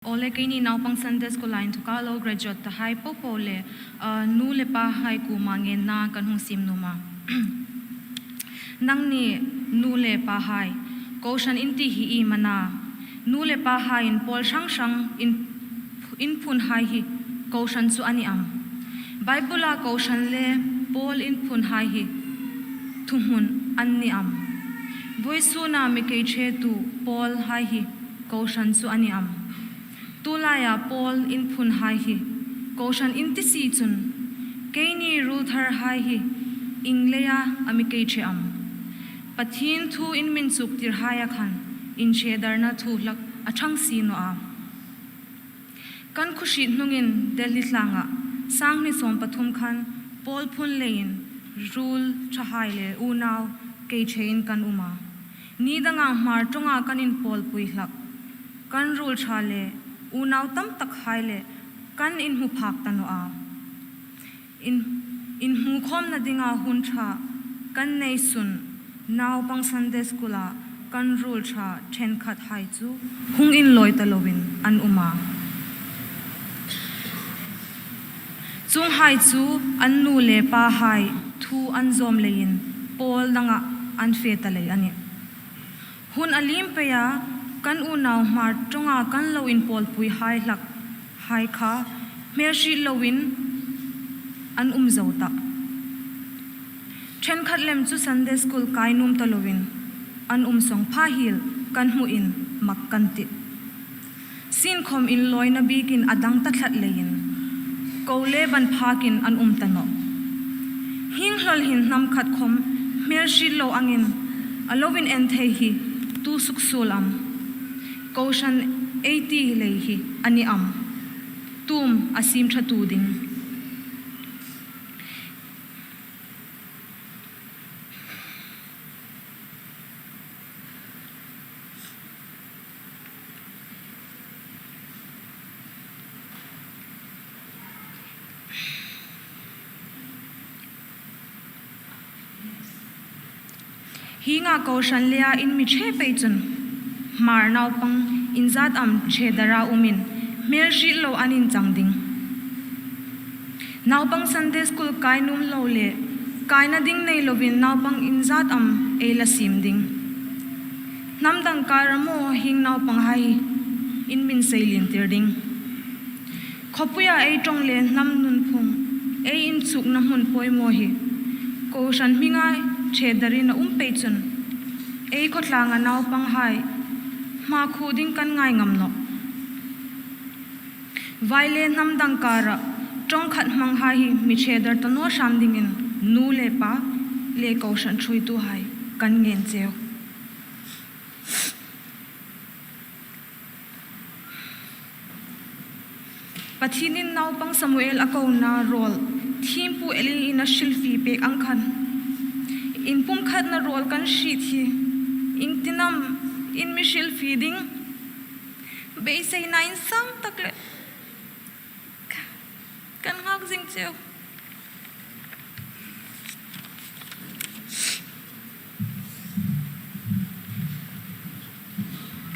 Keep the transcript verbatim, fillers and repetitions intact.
Awle, keini naupang Sunday School-a inthawka lo graduate tahai popo le, ah, nu le pahai kuoma ngenna kan hung siem nuom a. Nangni nu le pahai, kohran in ti hi iem a na? Nu le pahaiin pawl hrang hrang in, in phunhai hi kohran chu a ni am? Bible-a kohran le pawl in phunhai hi thuhmun an ni am? Vawisuna mi keiṭhetu pawlhai hi kohran chu a ni am? Tulaia pawl in phunhai hi kohran in ti si chun, keini ruoltharhai hi ieng leia a mi keiṭhe am? Pathien thu in mi inchuktirhaia khan inṭhedarna thu hlak a ṭhang si naw a. Kan khuo hriet hnungin Delhi tlanga sanghni sawm pathum khan pawl phun leiin ruol ṭhahai le unau keiṭhein kan um a. Ni danga Hmar ṭawnga kan inpawlpui hlak, kan ruol ṭha le unau tam takhai le kan inhmu phak ta naw a. In, inhmukhawmna dinga hun ṭha kan nei sun, naupang Sunday School-a kan ruol ṭha ṭhenkhathai chu hung inlawi ta loin an um a. Chuonghai chu an nu le pahai thu an zawm leiin pawl danga an fe ta lei a nih. Hun a liem peia kan unau Hmar ṭawnga kan lo inpawlpuihai hlak hai kha hmelhriet loin an um zo tah. Ṭhenkhat lem chu Sunday School kai nuom ta loin an um sawng pha hiel kan hmuin mak kan tih. Sienkhawm inlawina bikin a dang ta tlat leiin ko le ban phakin an um ta nawh. Hieng hlawl hin hnam khat khawm hmelhriet lo angin a lo inen thei hi tu suksuol am? Kohran ei ti lei hi a ni am? Tum a siem ṭhatu ding. Hienga kohran leia in mi ṭhe pei chun Hmar naupang iengzat am ṭhedara umin hmelhriet lo an inchang ding? Naupang Sunday School kai nuom lo le kaina ding nei loin naupang iengzat am ei la siem ding? Hnam dang kara maw hieng naupanghai in mi seilintir ding? Khawpuia ei ṭawng le hnam nunphung ei inchukna hmun poimaw hi kohran hminga ṭhedarin a um pei chun ei khawtlanga naupanghai hmakhuo ding kan ngai ngam nawh. Vai le hnam dang kara ṭawng khat hmanghai hi mi ṭhedar ta naw hram dingin nu le pa le kohran ṭhuoituhai kan ngen cheu. Pathienin naupang Samuel a kona rawl thiempu Eli-in a hrilfie pek ang khan, inpumkhatna rawl kan hriet hi iengtin am in mi hrilfie ding? Beiseina insang tak le kan nghak zing cheu.